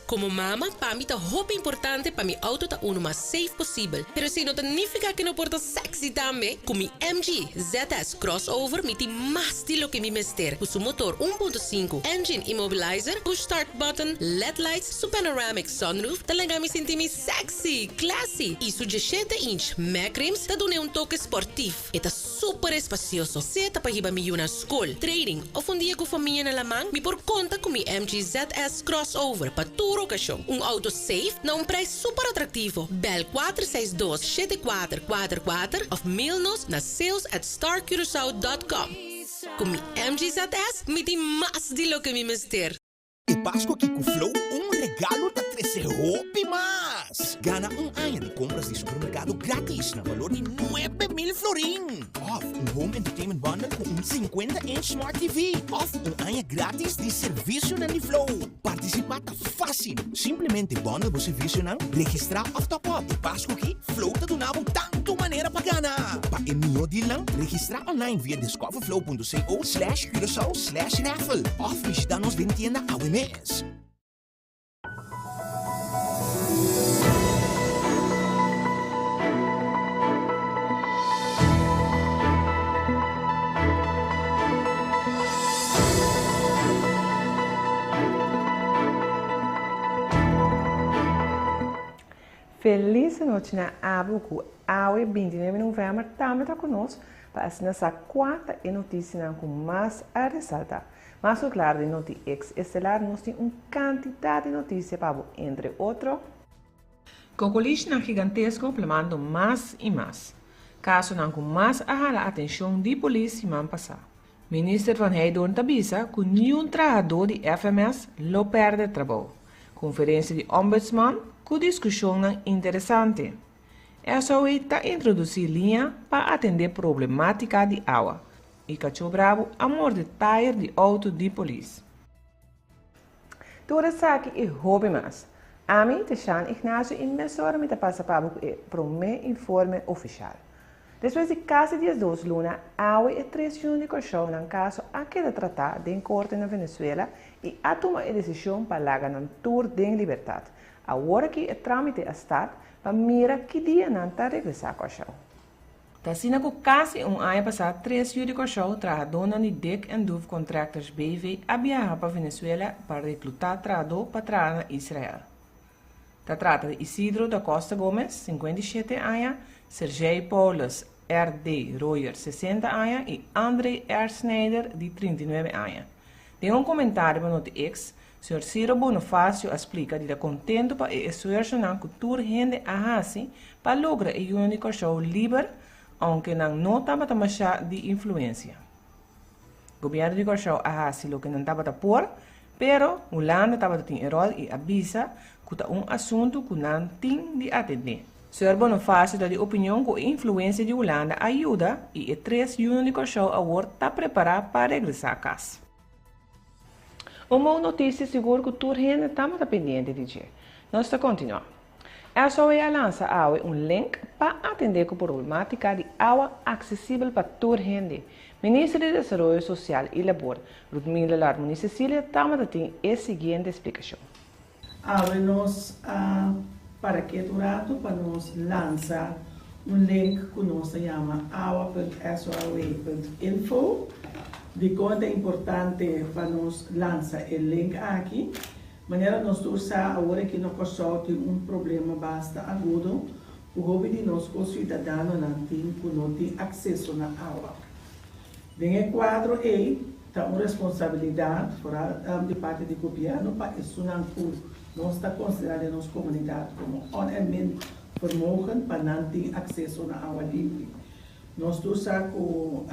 Komo mama, pa mi ta hopi importante pa mi outo ta unu mas safe posibel. Pero esei no ta nifiká ku e no por ta sexy tambe. Ku mi MG ZS Crossover mi tin mas di loke mi mester. Ku su motor 1.5, engine immobilizer, push start button, led lights, su panoramic sunroof ta laga mi sinti mi sexy, classy i su 17 inch mag rims ta dun'é un toke sportief. E ta super espasioso, sea ta pa hiba mi yu na skol, training òf un dia ku famia na laman, mi por konta ku mi MG ZS Crossover pa tur okashon. Un outo safe na un prijs super atraktivo. Bel 462 7444 òf mail nos na sales at starcuracao dot com. Ku mi MG ZS mi tin mas di loke mi mester. E Pascu aki ku Flow un regalo ta trese hopi mas! Gana un aña di kompras di supermerkado gratis na balor di 9000 florin! Òf un home entertainment bundle ku un 50 inch smart TV! Òf un aña gratis di servisionan di Flow! Partisipá ta fásil! Simplemente bundle bo servisionan, registrá òf top up. E Pascu aki Flow ta duna bo tantu manera pa gana! Pa e mihó dealnan, registrá online via discoverflow.co slash curacao slash raffle òf bishita nos den tienda awe mes. Felis anochi na abo ku awe 29 novèmber tambe ta ku nos pa asina sa kua ta e notisianan ku mas a resaltá. Mas ku klaru den Noti Ex Estelar nos tin un kantidat di notisia pa bo, entre otro. Kokolishinan gigantesko plamando mas i mas. Kasonan ku mas a hala atenshon di polis siman pasá. Minister Van Heydoorn ta bisa ku niun trahadó di FMS lo pèrdè trabou. Konferensia di Ombudsman ku diskushonnan interesante. SOE ta introdusí liña pa atendé problemátika di awa i kachó brabu a morde tayer di outo di polis. Tur esaki i hopi mas. Ami ta Shan Ignacio i mesora mi ta pasa pa bo ku e promé informe ofishal. Despues di kasi 12 luna, awe e tres yunan di Kòrsou nan kaso a keda tratá den korte na Venezuela i a tuma e desishon pa laga nan tur den libertat. Awor aki e trámite a start pa mira ki dia nan ta regresá Kòrsou. Ta asina ku kasi un aña pasá tres yu di Kòrsou, trahadónan di Dik en Doof Contractors BV a biaha pa Venezuela pa reklutá trahadó pa traha na Israel. Ta trata di Isidro da Costa Gomez, 57 aña, Sergei Paulus RD. Royer, 60 aña, i André R. Snijder, di 39 aña. Den un komentario pa Noti-X, Señor Ciro Bonofacio a splika di ta kontentu pa e esfuersonan ku tur hende a hasi pa logra e yunan di Kòrsou liber ounke nan no tabata mashá di influensia. Gobièrnu di Kòrsou a hasi loke nan tabata por, pero Hulanda tabata tin e ròl i a bisa ku ta un asuntu ku nan tin di atendé. Señor Bonofacio ta di opinion ku e influensia di Hulanda a yuda i e tres yunan di Kòrsou awor ta prepará pa regresá kas. Un bon notisia sigur ku tur hende tabata pendiente di dje. Nos ta kontinuá. SOE a lansa awe un link pa atendé ku problematika di awa aksesibel pa tur hende. Minister di Desaroyo Sosial i Labor, Rudmila Larmonie Cecilia tabata tin e siguiente splikashon. Awe nos a para ketu un ratu pa nos lansa un link ku nos ta yama awa.soaw.info. Dikon ta importante pa nos lansa e link aki? Manera nos tur sa awor aki na Kòrsou tin un problema basta agudo ku hopi di nos ko-siudadanonan tin ku no tin akseso na awa. Den e kuadro ei ta un responsabilidat foral di parti di gobièrnu pa esunnan ku nos ta konsiderá den nos komunidat komo on en min vermogen pa nan tin akseso na awa limpi. Nos tur sa ku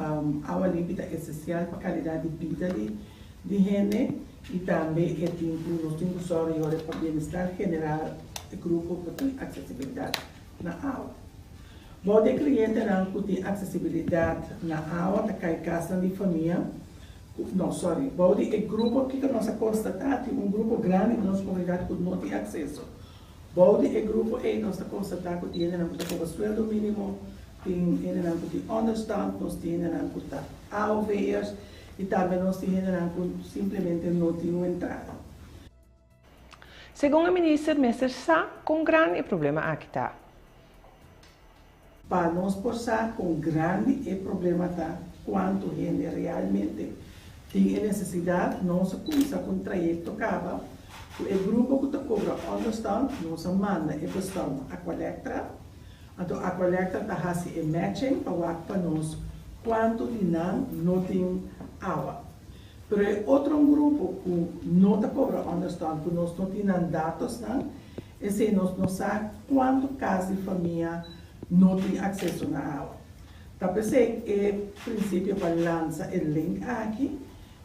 awa limpi ta esensial pa kalidat di bida di hende i tambe e tin ku nos tin ku sòru yora pa bienestar general e grupo ku tin aksesibilidat na awa. Bou di e klientenan ku tin aksesibilidat na awa ta kai kasnan di famia ku, no, sorry, bou di e grupo kiko nos a konstatá tin un grupo grandi di nos komunidat ku no tin akseso. Bou di e grupo ei nos ta konstatá ku tin hendenan ku ta koba sueldo mínimo, tin hendenan ku tin ònderstand, nos tin hendenan ku ta AOV'ers i tambe nos tin hendenan ku simplemente no tin un entrada. Segun e minister mester sa kon grandi e problema aki ta. Pa nos por sa kon grandi e problema ta, kuantu hende realmente tin e nesesidat, nos a kuminsá ku un trayekto kaba ku e grupo ku ta kobra ònderstand, nos a manda e bestand Aqualectra, anto Aqualectra ta hasi e matching pa wak pa nos kuantu di nan no tin awa. Pero e otro un grupo ku no ta kobra ònderstand, ku nos no tin nan datosnan, Esei nos no sa kuantu kas di famia no tin akseso na awa. Ta p'esei e prinsipio pa lansa e link aki,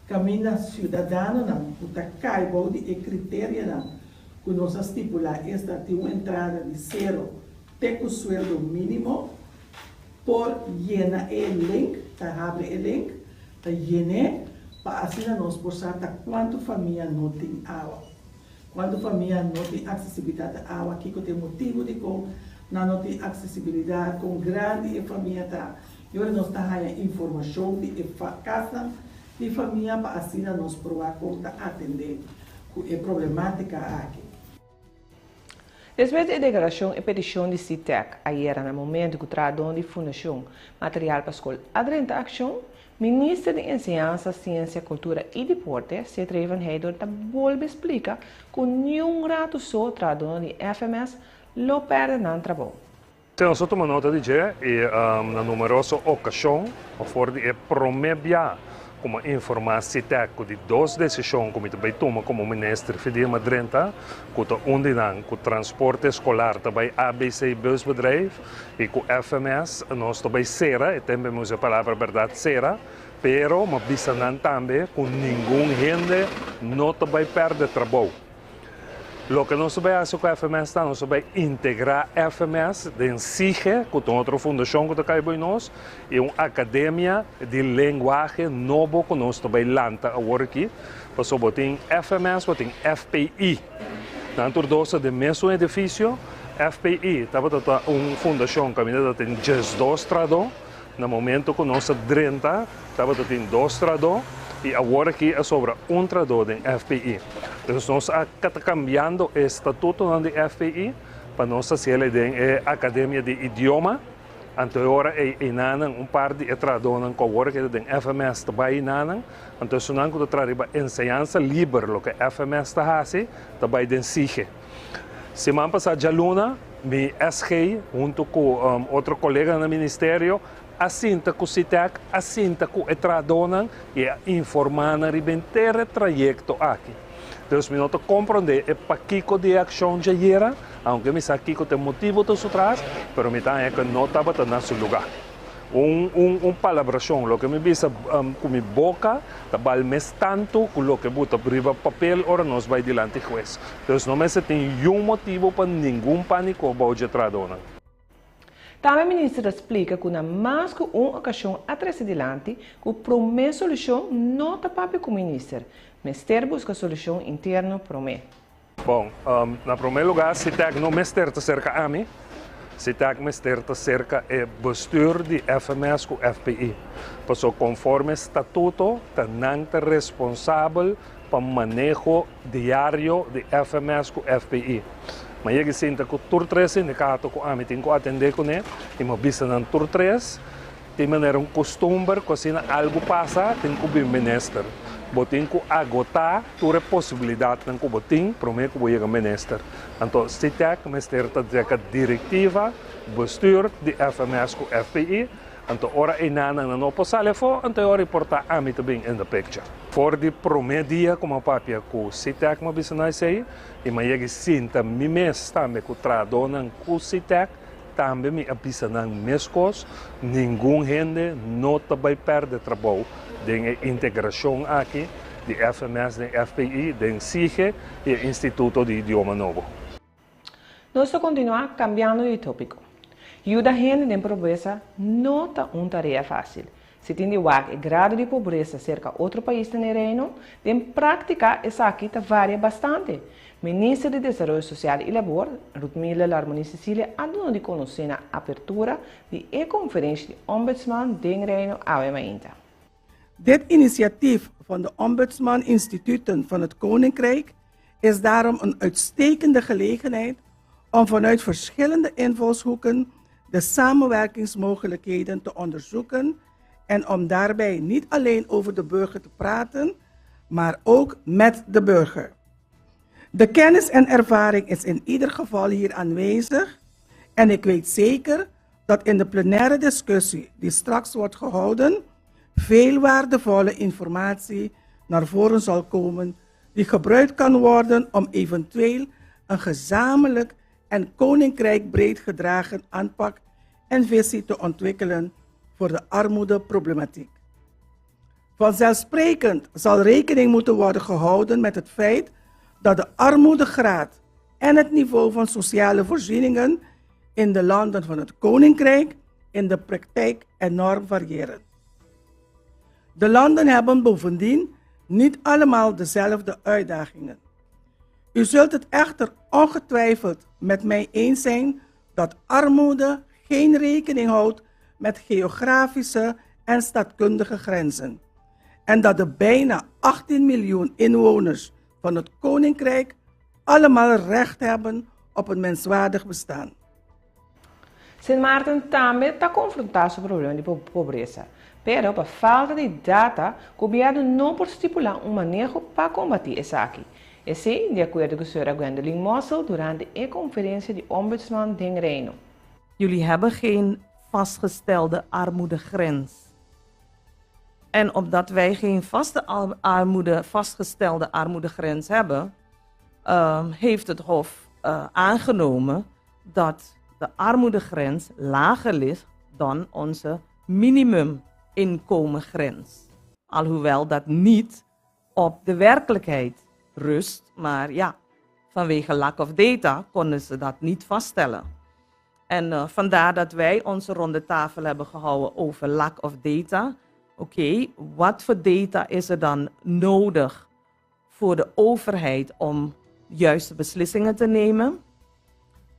kaminda siudadanonan ku ta kai bou di e kriterianan ku nos a stipulá, esta tin un entrada di sero te ku sueldo mínimo, por yena e link, ta habri e link, ta yen'é pa asina nos por sa ta kuantu famia no tin awa. Kuantu famia no tin aksesibilidat na awa? Kiko ta e motibu dikon nan no tin aksesibilidat? Kon grandi e famia ta? I ora nos ta haña informashon di e kasnan di famia pa asina nos por wak kon ta atendé ku e problematika aki. Despues di e deklarashon e petishon di Sitek ayera na momentu ku trahadónan di Fundashon Material pa Skol a drenta akshon, Minister di Enseñansa, Siensia, Kultura i Deporte, Sithree van Heydoorn ta bolbe splika ku niun ratu so trahadónan di FMS lo pèrdè nan trabou. Si nos a tuma nota di dje i na numeroso okashon for di e promé bia ku mi a informá Sitek ku di dos desishon ku mi ta bai tuma komo minister Fidia Madrenta ku ta un di nan ku transporte eskolar ta bai ABC Busbedrijf i ku FMS nos ta bai sera, e tempu mi usa e palabra bèrdat sera, pero mi a bisa nan tambe ku ningun hende no ta bai pèrdè trabou. Loke nos ta bai hasi ku FMS ta nos ta bai integrá FMS den SIGE, ku ta un otro fundashon ku ta kai boi nos, i un akademia di lenguahe nobo ku nos ta bai lanta awor aki, pasobra bo tin FMS, bo tin FPI. Nan tur dos ta den mesun edifisio. FPI tabata ta un fundashon kaminda ta tin 12 trahadó. Na momento ku nos a drenta tabata tin dos trahadó i awor aki a sobra un trahadó den FPI. Entonces nos a ta kambiando e statutonan di FPI pa nos hasiel den e akademia di idioma. Anto e ora ei einanan un par di e trahadónan ku awor aki ta den FMS ta bai einanan. Anto esunnan ku ta traha riba enseñansa liber, loke FMS ta hasi, ta bai den SIGE. Siman pasá djaluna mi SG huntu ku otro koleganan na ministerio a sinta ku Sitek, a sinta ku e trahadónan i a informá nan riba henter e trayekto aki. Dus mi no ta komprondé e pakiko di e akshon djayera, aunke mi sa kiko ta e motibu ta su tras, pero mi ta haña ku e no tabata na su lugá. Un un un palabrashon, loke mi bisa ku mi boka ta bal mes tantu ku loke bo ta riba papel ora nos bai dilanti hues. Dus no mester tin yun motibu pa ningun pániko bou dje trahadónan. Tambe minister ta splika ku na mas ku un okashon a trese dilanti ku promé solushon no ta papia ku minister, mester buska solushon interno promé. Bon, na promé lugá Sitek no mester ta serka ami, Sitek mester ta serka e bestuur di FMS ku FPI. Pasobra konforme statuto ta nan ta responsabel pa maneho diario di FMS ku FPI. Mi a yega sinta ku tur tres sindikato ku ami tin ku atendé kuné i mi a bisa nan tur tres tin manera un kustumber ku asina algu pasa tin ku bin minister. Bo tin ku agotá tur e posibilidatnan ku bo tin promé ku bo yega minister. Anto Sitek mester ta djeka direktiva, bestuur, di FMS ku FPI. Anto ora einanan nan no por sali afó, anto e ora e por ta ami ta bin in the picture. For di promé dia ku mi a papia ku Sitek mi a bisa nan esei i mi a yega i sinta mi mes tambe ku trahadónan ku Sitek tambe mi a bisa nan meskos, ningun hende no ta bai pèrdè trabou den e integrashon aki di FMS den FPI, den SIGE i e Instituto di Idioma Nobo. Nos ta kontinuá kambiando di tópiko. Yuda hende den pobresa no ta un tarea fásil. Si tin di wak e grado di pobresa serka otro paisnan den Reino, den práktika esaki ta varia bastante. Minister di Desaroyo Sosial i Labor, Ruthmila Larmonie-Cecilia a duna di konosé na apertura di e konferensha di Ombudsman den Reino awe mainta. Dit initiatief van de Ombudsman Instituten van het Koninkrijk. is daarom een uitstekende gelegenheid om vanuit verschillende invalshoeken de samenwerkingsmogelijkheden te onderzoeken en om daarbij niet alleen over de burger te praten, maar ook met de burger. De kennis en ervaring is in ieder geval hier aanwezig en ik weet zeker dat in de plenaire discussie die straks wordt gehouden, veel waardevolle informatie naar voren zal komen die gebruikt kan worden om eventueel een gezamenlijk en koninkrijk breed gedragen aanpak en visie te ontwikkelen voor de armoedeproblematiek. Vanzelfsprekend zal rekening moeten worden gehouden met het feit dat de armoedegraad en het niveau van sociale voorzieningen in de landen van het Koninkrijk in de praktijk enorm variëren. De landen hebben bovendien niet allemaal dezelfde uitdagingen. U zult het echter ongetwijfeld met mij eens zijn dat armoede geen rekening houdt met geografische en staatkundige grenzen en dat de bijna 18 miljoen inwoners van het Koninkrijk allemaal recht hebben op een menswaardig bestaan. Sint Maarten tambe ta konfrontá ku problema di pobresa. Pero pa falta di data, gobièrnu no por stipulá un maneho pa kombatí esaki. Esei, di akuerdo ku señora Gwendolyn Mossel durante e konferensia di Ombudsman den Reino. Jullie hebben geen vastgestelde armoedegrens. En omdat wij geen vaste armoede, vastgestelde armoedegrens hebben, heeft het Hof aangenomen dat de armoedegrens lager ligt dan onze minimuminkomengrens. Alhoewel dat niet op de werkelijkheid rust, maar ja, vanwege lack of data konden ze dat niet vaststellen. En vandaar dat wij onze ronde tafel hebben gehouden over lack of data. Oké, wat voor data is er dan nodig voor de overheid om juiste beslissingen te nemen?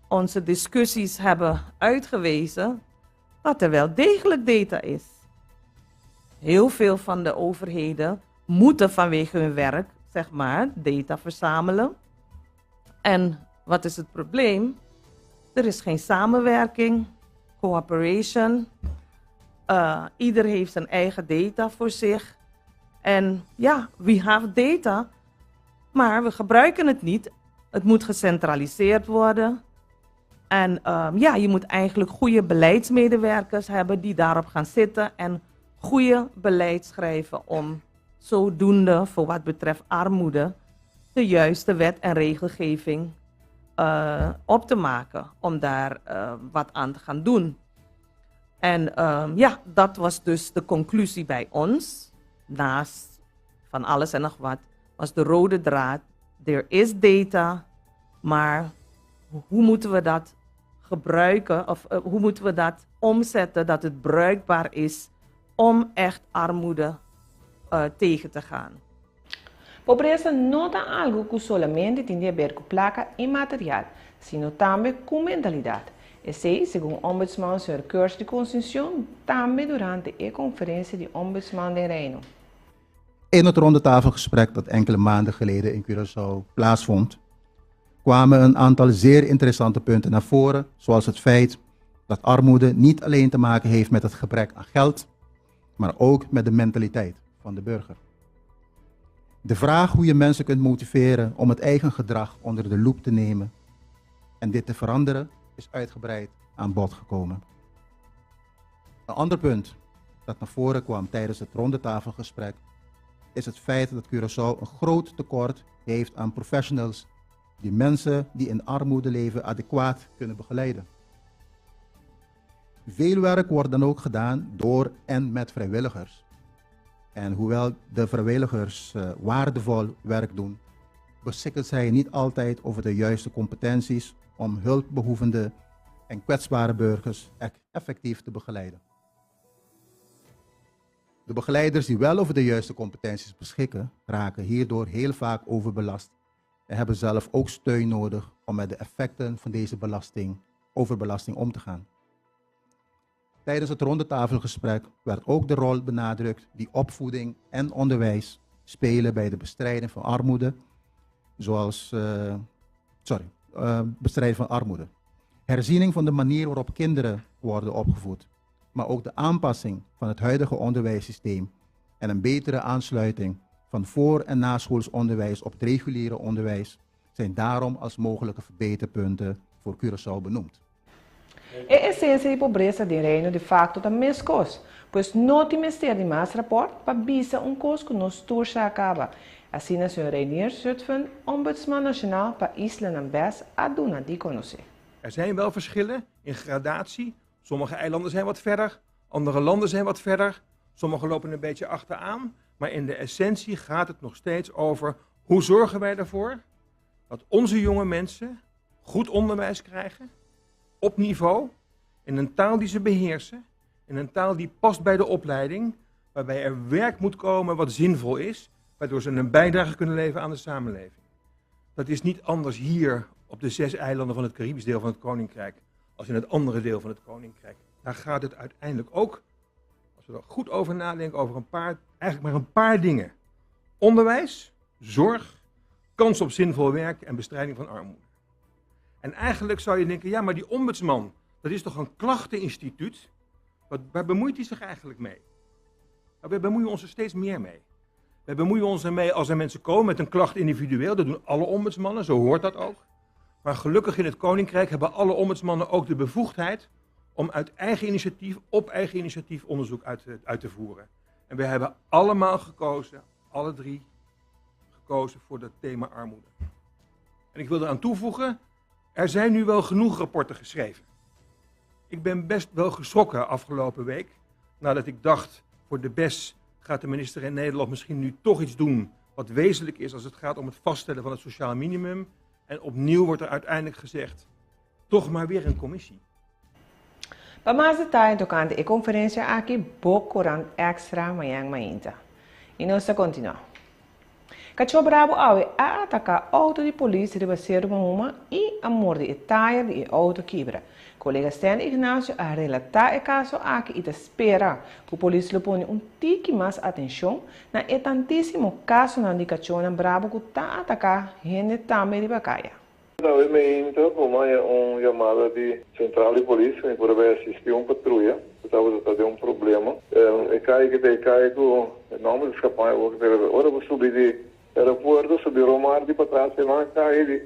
Onze discussies hebben uitgewezen dat er wel degelijk data is. Heel veel van de overheden moeten vanwege hun werk, zeg maar, data verzamelen. En wat is het probleem? Er is geen samenwerking, cooperation. Ieder heeft zijn eigen data voor zich. En ja, we have data, maar we gebruiken het niet. Het moet gecentraliseerd worden. En ja, je moet eigenlijk goede beleidsmedewerkers hebben die daarop gaan zitten en goede beleid schrijven om zodoende voor wat betreft armoede de juiste wet en regelgeving op te maken om daar wat aan te gaan doen. En ja, dat was dus de conclusie bij ons. Naast van alles en nog wat was de rode draad. Er is data, maar hoe moeten we dat gebruiken of hoe moeten we dat omzetten dat het bruikbaar is om echt armoede tegen te gaan? Pobresa no ta algu ku solamente tin di haber ku plaka i material, sino tambe ku mentalidat. Esei, segun Ombudsman Sr. Kurs di Concepcion, tambe durante e konferensia di Ombudsman den Reino. In het rondetafelgesprek dat enkele maanden geleden in Curaçao plaatsvond, kwamen een aantal zeer interessante punten naar voren, zoals het feit dat armoede niet alleen te maken heeft met het gebrek aan geld, maar ook met de mentaliteit van de burger. De vraag hoe je mensen kunt motiveren om het eigen gedrag onder de loep te nemen en dit te veranderen, is uitgebreid aan bod gekomen. Een ander punt dat naar voren kwam tijdens het rondetafelgesprek is het feit dat Curaçao een groot tekort heeft aan professionals die mensen die in armoede leven adequaat kunnen begeleiden. Veel werk wordt dan ook gedaan door en met vrijwilligers. En hoewel de vrijwilligers waardevol werk doen, beschikken zij niet altijd over de juiste competenties om hulpbehoevende en kwetsbare burgers effectief te begeleiden. De begeleiders die wel over de juiste competenties beschikken, raken hierdoor heel vaak overbelast en hebben zelf ook steun nodig om met de effecten van deze overbelasting om te gaan. Tijdens het rondetafelgesprek werd ook de rol benadrukt die opvoeding en onderwijs spelen bij de bestrijding van armoede. Zoals, uh, sorry, uh, bestrijden van armoede. Herziening van de manier waarop kinderen worden opgevoed, maar ook de aanpassing van het huidige onderwijssysteem en een betere aansluiting van voor- en naschools onderwijs op het reguliere onderwijs zijn daarom als mogelijke verbeterpunten voor Curaçao benoemd. E esensia di pobresa den Reino de facto ta meskos, pues no tin mester di mas rapòrt pa bisa un kos ku nos tur sa kaba, asina señor Reinier Zutphen, Ombudsman Nashonal pa islanan bes a duna di konosé. Er zijn wel verschillen in gradatie. Sommige eilanden zijn wat verder, andere landen zijn wat verder. Sommige lopen een beetje achteraan. Maar in de essentie gaat het nog steeds over hoe zorgen wij ervoor dat onze jonge mensen goed onderwijs krijgen, op niveau, in een taal die ze beheersen, in een taal die past bij de opleiding, waarbij er werk moet komen wat zinvol is, waardoor ze een bijdrage kunnen leveren aan de samenleving. Dat is niet anders hier op de zes eilanden van het Caribisch deel van het Koninkrijk als in het andere deel van het Koninkrijk. Daar gaat het uiteindelijk ook, als we er goed over nadenken, over een paar, eigenlijk maar een paar dingen. Onderwijs, zorg, kans op zinvol werk en bestrijding van armoede. En eigenlijk zou je denken, ja, maar die ombudsman, dat is toch een klachteninstituut? Wat, waar bemoeit hij zich eigenlijk mee? Nou, we bemoeien ons er steeds meer mee. We bemoeien ons ermee als er mensen komen met een klacht individueel. Dat doen alle ombudsmannen, zo hoort dat ook. Maar gelukkig in het Koninkrijk hebben alle ombudsmannen ook de bevoegdheid om uit eigen initiatief, op eigen initiatief onderzoek uit te, uit te voeren. En we hebben allemaal gekozen, alle drie, gekozen voor dat thema armoede. En ik wil eraan toevoegen, er zijn nu wel genoeg rapporten geschreven. Ik ben best wel geschrokken afgelopen week, nadat ik dacht, voor de BES gaat de minister in Nederland misschien nu toch iets doen wat wezenlijk is als het gaat om het vaststellen van het sociaal minimum. En opnieuw wordt er uiteindelijk gezegd, toch maar weer een commissie. Pa mas detaye tokante e konferensia aki, bo korant Extra mañan mainta. I nos ta kontinuá. Kachó brabu awe a ataká outo di polis riba Seru Mahuma i a morde e tayer di e outo kibra. Kolega Stanley Ignacio a relatá e kaso aki i ta spera ku polis lo pone un tiki mas atenshon na e tantísimo kasonan di kachónan brabu ku ta ataká hende tambe riba kaya. Awe meinta por maya un yamada di central di polis cu mi por a bay asisti un patruya cu tabata ta den un problema. E calle ki ta e calle cu e nomber ta scapa mi boca pero ora bo subi di aeropuerto subi Romar di patras e nan calle di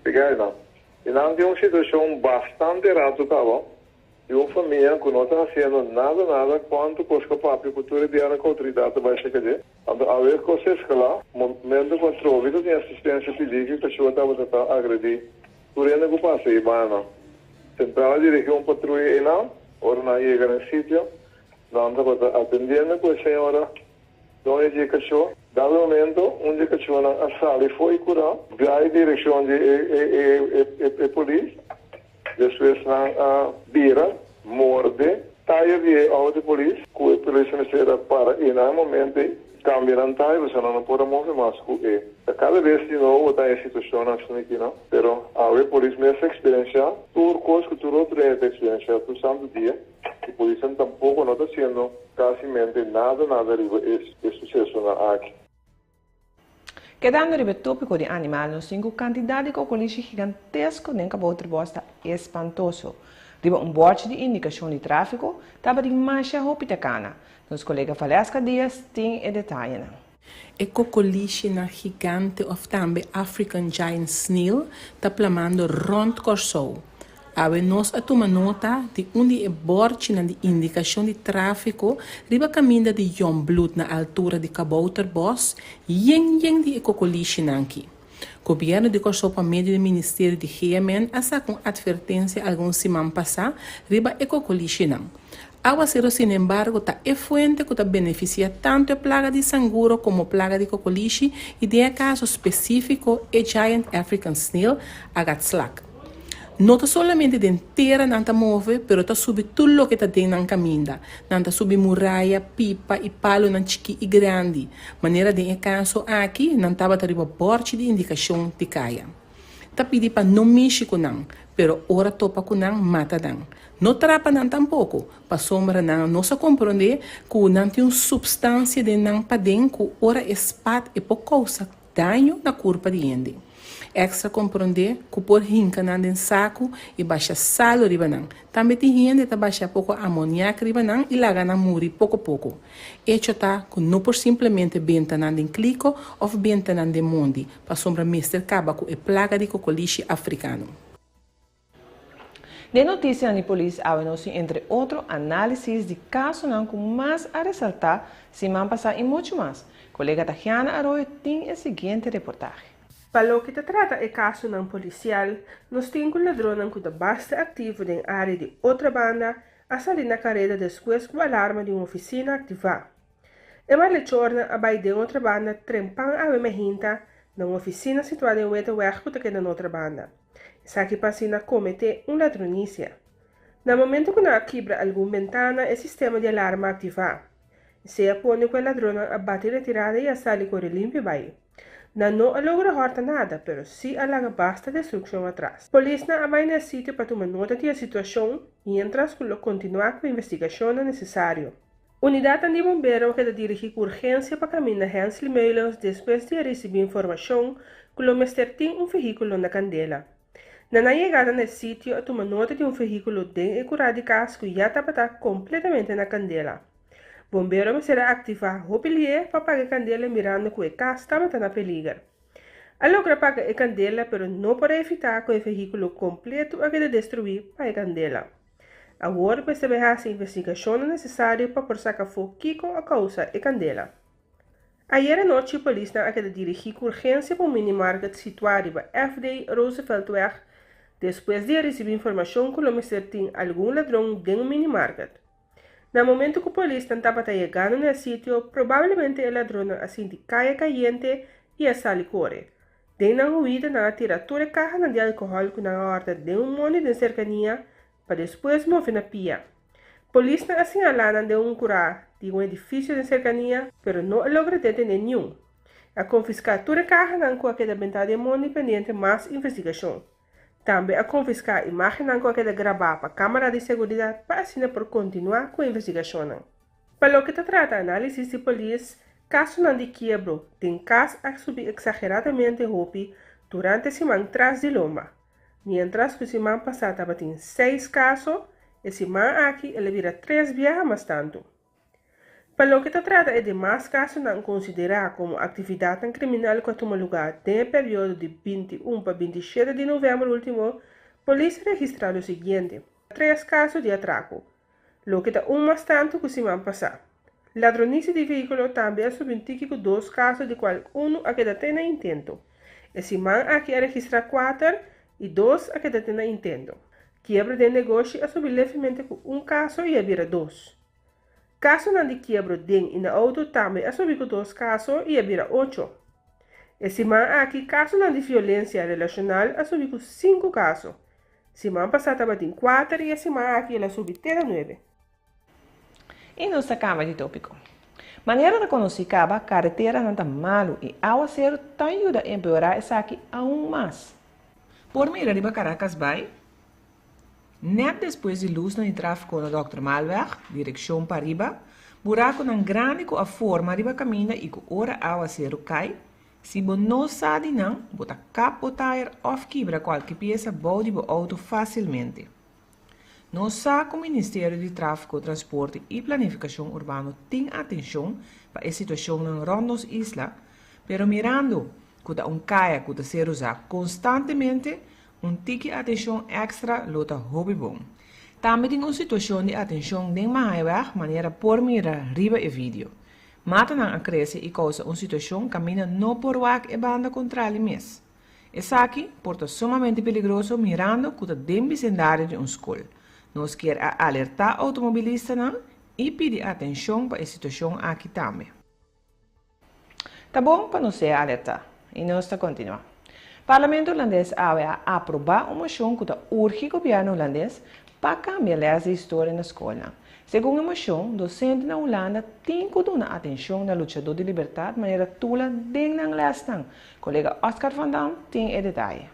e gainan. Y nan tin un situacion bastante rato caba. Di un famia cu no ta haciendo nada nada cuanto cos cu a papia cu tur e bianan cu autoridad ta bay checa dje. Anto awe cos a escala, momento cu a trobe ta tin asistencia pidi cu cachor tabata ta agredi tur hende cu pasa e banda. Central a dirigi un patruya eynan, ora nan a yega na e sitio nan tabata atendiendo cu e señora doño di e cachor. Dado momento un di e cachornan a sali for e cura bay direccion di e polis. Despues nan a bira, morde, tayer di e auto di polis, ku e polis mester a para i na e momento ei kambia nan tayer pasobra nan no por a move mas ku e. Ta kada bes di nobo ta e situashonnan asina aki no, pero awe polis mes ta eksperenshá tur kos ku tur otro hende ta eksperenshá tur santu dia i polisnan tampoko no ta hasiendo kasimente nada nada riba e susesonan aki. Kedando riba e tópiko di animal, nos tin ku kantidat di kokolishi gigantesko den Kabouterbos ta espantoso. Riba un bòrchi di indikashon di tráfiko tabatin masha hopi ta kana. Nos kolega Valeska Diaz tin e detayenan. E kokolishinan gigante òf tambe African Giant Snail ta plamando rònt Kòrsou. Awe nos a tuma nota di un di e bòrchinan di indikashon di tráfiko riba kaminda di Jongbloed na altura di Kabouterbos yen yen di e kokolishinan ki. Gobièrnu di Kòrsou pa medio di Ministerio di GMN a saka un atvertensia algun siman pasá riba e kokolishinan. Awasero sinembargo ta e fuente ku ta benefisiá tantu e plaga di sanguro komo plaga di kokolishi i den e kaso spesífiko e Giant African Snail, agatslak. No ta solamente den tera nan ta move, pero ta subi tur loke ta den nan kaminda. Nan ta subi muraya, pipa i palunan chikí i grandi. Manera den e kaso aki, nan tabata riba bòrchi di indikashon di kaya. Ta pidi pa no mishi ku nan, pero ora topa ku nan, mata nan. No trapa nan tampoko, pasobra nan no sa komprondé ku nan tin un supstansia den nan paden ku ora e spat e por kousa daño na kurpa di hende. Extra komprondé ku por hinka nan den saku i basha salu riba nan. Tambe tin hende ta basha poko amoniak riba nan i laga nan muri poko poko. Echo ta ku no por simplemente benta nan den kliko òf benta nan den mondi, pasobra mester kaba ku e plaga di kokolishi afrikano. Den notisianan di polis awe nos tin entre otro análisis di kasonan ku mas a resaltá siman pasá i muchu mas. Kolega Tahiana Arroyo tin e siguiente reportahe. Pa loke ta trata e kasonan polisial, nos tin ku ladronnan ku ta basta aktivo den área di Otrabanda a sali na kareda despues ku alarma di un ofisina aktivá. E malechornan a bai den Otrabanda trempan awe mehinta na un ofisina situá den Weteweg ku ta keda na Otrabanda. Esaki pa asina kometé un ladronisia. Na momento ku nan a kibra algun bentana e sistema di alarma a aktivá. Esei a pone ku e ladronnan a bati retirada i a sali kore limpio bai. Nan no a logra hòrta nada, pero sí a laga basta destrukshon atras. Polisnan a bai na e sitio pa tuma nota di e situashon, miéntras ku lo kontinuá ku investigashonnan nesesario. Unidatnan di bombero a keda dirigí ku urgensia pa kaminda Hensley Meulens despues di a risibí informashon ku lo mester tin un vehíkulo na kandela. Na nan yegada na e sitio a tuma nota di un vehíkulo den e kurá di kas ku ya tabata kompletamente na kandela. Bombero mester a aktivá hopi lié pa paga e kandela mirando ku e kas tabata na peliger. A logra paga e kandela pero no por a evitá ku e vehíkulo kompleto a keda destruí pa e kandela. Awor mester bai hasi investigashonnan nesesario pa por saka afó kiko a kousa e kandela. Ayer anochi polisnan a keda dirigí ku urgensia pa un minimarket situá riba FD. Rooseveltweg despues di a risibí informashon ku lo mester tin algun ladron den un minimarket. Na momento ku polisnan tabata yegando na e sitio probablemente e ladronnan a sinti kaya kayente i a sali kore. Den nan huida nan a tira tur e kahanan di alkohòl ku nan a òrda den un mondi den serkania pa despues move na pia. Polisnan a señalá nan den un kurá di un edifisio den serkania pero no a logra detené niun. A konfiská tur e kahanan ku a keda bentá den mondi pendiente mas investigashon. Tambe a konfiská imágennan ku a keda grabá pa kámara di seguridat pa asina por kontinuá ku investigashonnan. Pa loke ta trata análisis di polis, kasonan di kiebro den kas a subi eksageradamente hopi durante siman tras di lomba. Miéntras ku siman pasá tabatin seis kaso, e siman aki el a bira tres biaha mas tantu. Pa loke ta trata e demas kasonan konsiderá komo aktividatnan kriminal ku a tuma lugá den e periodo di 21 pa 27 di novèmber último, polis a registrá lo siguiente, Tres kaso di atrako, loke ta un mas tantu ku siman pasá. Ladronisia di vehíkulo tambe a subi un tiki ku dos kaso di kual unu a keda te na intento. E siman aki a registrá kuater i dos a keda te na intento. Kiebro den negoshi a subi levemente ku un kaso i a bira dos. Kasonan di kiebro den i na outo tambe a subi ku dos kaso i a bira ocho. E siman aki kasonan di violensia relashonal a subi ku sinku kaso. Siman pasá tabatin kuater i e siman aki el a subi te na nuebe. I nos ta kamba di tópiko. Manera ta konosí kaba, kareteranan ta malu i awaseru ta yuda empeorá esaki aun mas. Por mira riba Caracas Bay, nèt despues di lusnan di tráfiko na Dòkter Maalweg, direkshon pariba, burakunan grandi ku a forma riba kaminda i ku ora awaseru kai, Si bo no sa di nan, bo ta kap bo tayer òf kibra kualke piesa bou di bo outo fásilmente. Nos sa ku Ministerio di Tráfiko, Transporte i Planifikashon Urbano tin atenshon pa e situashonnan rònt nos isla, pero mirando ku ta un kaya ku ta ser usá konstantemente, un tiki atenshon èkstra lo ta hopi bon. Tambe tin un situashon di atenshon den Mahaiweg manera por mira riba e video. Matanan a krese i kousa un situashon kaminda no por wak e banda kontrali mes. Esaki por ta sumamente peligroso mirando ku ta den bisendario di un skol. Nos kier a alertá outomobilistanan i pidi atenshon pa e situashon aki tambe. Ta bon pa nos sea alertá. I nos ta kontinuá. Parlamento Hulandes awe a aprobá un moshon ku ta urgi gobièrnu hulandes pa kambia lès di historia na skolnan. Segun e moshon, dosente na Hulanda tin ku duna atenshon na luchadó di libertat manera Tula den nan lèsnan. Kolega Oscar van Dam tin e detaye.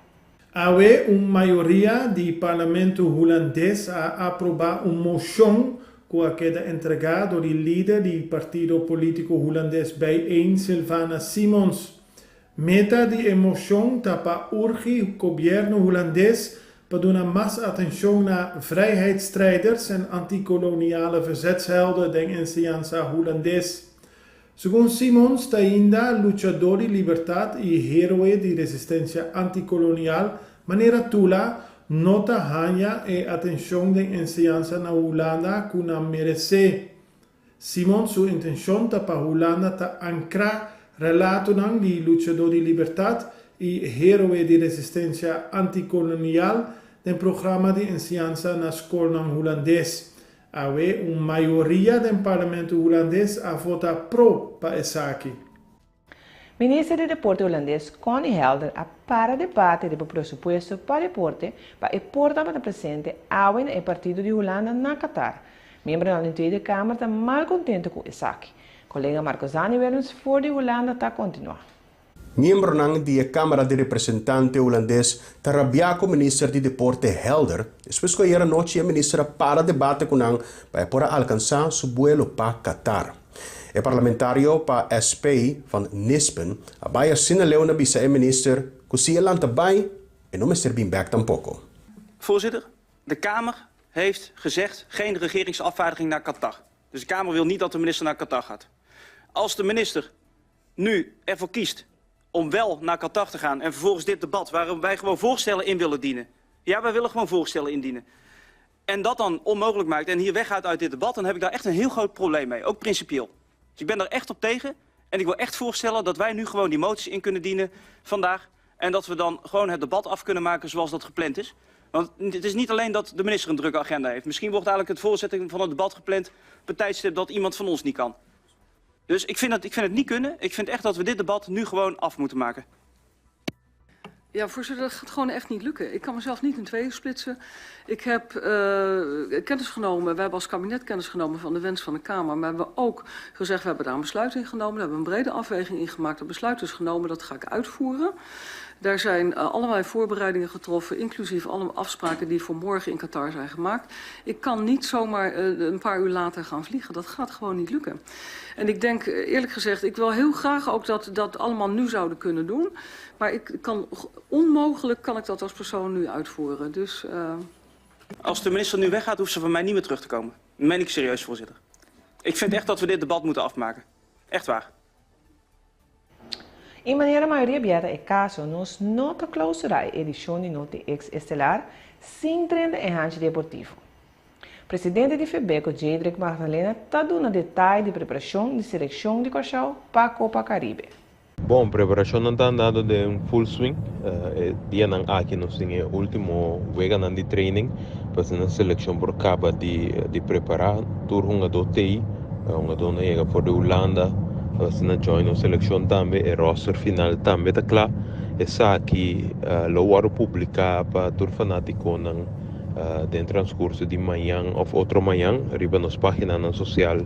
Awe un mayoria di Parlamento Hulandes a aprobá un moshon ku a keda entregá dor di lider di partido polítiko hulandes Bijeen, Sylvana Simons. Meta di e moshon ta pa urgi gobièrnu hulandes pa duna mas atenshon na vrijheidsstrijders en antikoloniale verzetshelden den enseñansa hulandes. Segun Simons ta ainda luchadó di libertat i héroe di resistensia antikolonial manera Tula no ta haña e atenshon den enseñansa na Hulanda ku nan meresé. Simons su intenshon ta pa Hulanda ta ankrá relatonan di luchadó di libertat i héroe di resistensia antikolonial den programa di enseñansa na skolnan hulandes. Awe un mayoria den parlamento hulandes a vota pro pa esaki. Minister di Deporte hulandes Conny Helder a para debate riba presupuesto pa deporte pa e por tabata presente awe na e partido di Hulanda na Qatar. Miembronan di Tweede Kamer ta mal contento cu esaki. Colega Marcozani Willems for di Hulanda ta continua. Miembronan di e Kámara di Representante Hulandes ta rabiá ku minister di Deporte Helder despues ku ayera nochi e minister a para debate ku nan pa e por a alkansá su buelo pa Qatar. E parlamentario pa SP van Nispen a bai asina leu na bisa e minister ku si e lanta bai e no mester bin bèk tampoko. Voorzitter, de Kamer heeft gezegd geen regeringsafvaardiging naar Qatar. Dus de Kamer wil niet dat de minister naar Qatar gaat. Als de minister nu ervoor kiest om wel naar Qatar te gaan en vervolgens dit debat waar wij gewoon voorstellen in willen dienen. Ja, wij willen gewoon voorstellen indienen. En dat dan onmogelijk maakt en hier weggaat uit dit debat, dan heb ik daar echt een heel groot probleem mee, ook principieel. Dus ik ben daar echt op tegen en ik wil echt voorstellen dat wij nu gewoon die moties in kunnen dienen vandaag en dat we dan gewoon het debat af kunnen maken zoals dat gepland is. Want het is niet alleen dat de minister een drukke agenda heeft. Misschien wordt eigenlijk het voorzetting van het debat gepland op een tijdstip dat iemand van ons niet kan. Dus ik vind, dat, ik vind het niet kunnen. Ik vind echt dat we dit debat nu gewoon af moeten maken. Ja, voorzitter, dat gaat gewoon echt niet lukken. Ik kan mezelf niet in tweeën splitsen. Ik heb kennis genomen, wij hebben als kabinet kennis genomen van de wens van de Kamer. Maar we hebben ook gezegd, we hebben daar een besluit in genomen. We hebben een brede afweging in gemaakt. Dat besluit is genomen, dat ga ik uitvoeren. Daar zijn allerlei voorbereidingen getroffen, inclusief alle afspraken die voor morgen in Qatar zijn gemaakt. Ik kan niet zomaar een paar uur later gaan vliegen. Dat gaat gewoon niet lukken. En ik denk eerlijk gezegd, ik wil heel graag ook dat dat allemaal nu zouden kunnen doen. Maar ik kan, onmogelijk kan ik dat als persoon nu uitvoeren. Dus. Als de minister nu weggaat, hoeft ze van mij niet meer terug te komen. Dat meen ik serieus, voorzitter. Ik vind echt dat we dit debat moeten afmaken. Echt waar. I manera mayoria bia ta e kaso, nos no ta klousurá e edishon di Noti X Estelar sin drenta e hanchi deportivo. Presidente di Febeko Jedrick Magdalena ta duna detaye di preparashon di selekshon di Kòrsou pa Kopa Karibe. Bon, preparashonnan ta andando den full swing. E dianan aki nos tin e ultimo weganan di training pa asina selekshon por kaba di di prepará. Tur hungadó t'ei, hungadónan yega for di Hulanda pa asina join nos selekshon tambe. E roster final tambe ta kla. Esaki lo wòrdu publiká pa tur fanátikonan den transkurso di mañan òf otro mañan riba nos páginanan sosial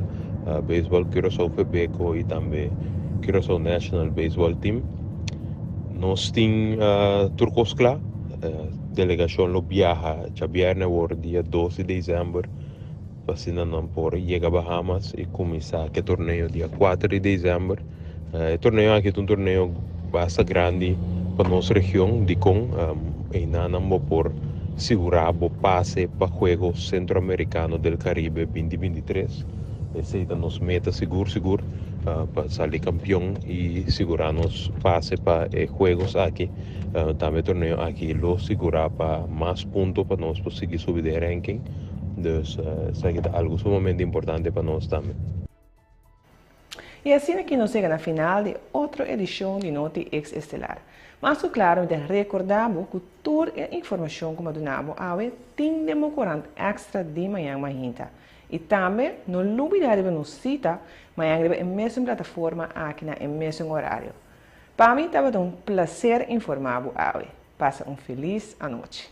Baseball Curaçao Febeko i tambe Curaçao National Baseball Team. Nos tin tur kos kla. Delegashon lo biaha djabièrnè awor dia dos di desèmber pa asina nan por yega Bahamas i kuminsá ku e torneo dia kuater di desèmber. E torneo aki ta un torneo basta grandi pa nos region. Dikon? Einan nan bo por sigurá bo pase pa Juegos Centroamericano del Caribe binti 23. Esei ta nos meta sigur sigur pa sali kampion i sigurá nos pase pa e juegos aki. Tambe e torneo aki lo sigurá pa mas punto pa nos por sigui subi den ranking. Dus esaki ta algu sumamente importante pa nos tambe. I asina ki nos yega na final di otro edishon di Noti X Estelar. Mas ku klaru mi ta rekordá bo ku tur e informashon ku mi a duna bo awe tin den bo korant èkstra di mañan mainta. I tambe no lubidá riba nos sita mañan riba e mesun plataforma aki na e mesun orario. Pa mi tabata un plaser informá bo awe. Pasa un felis anochi.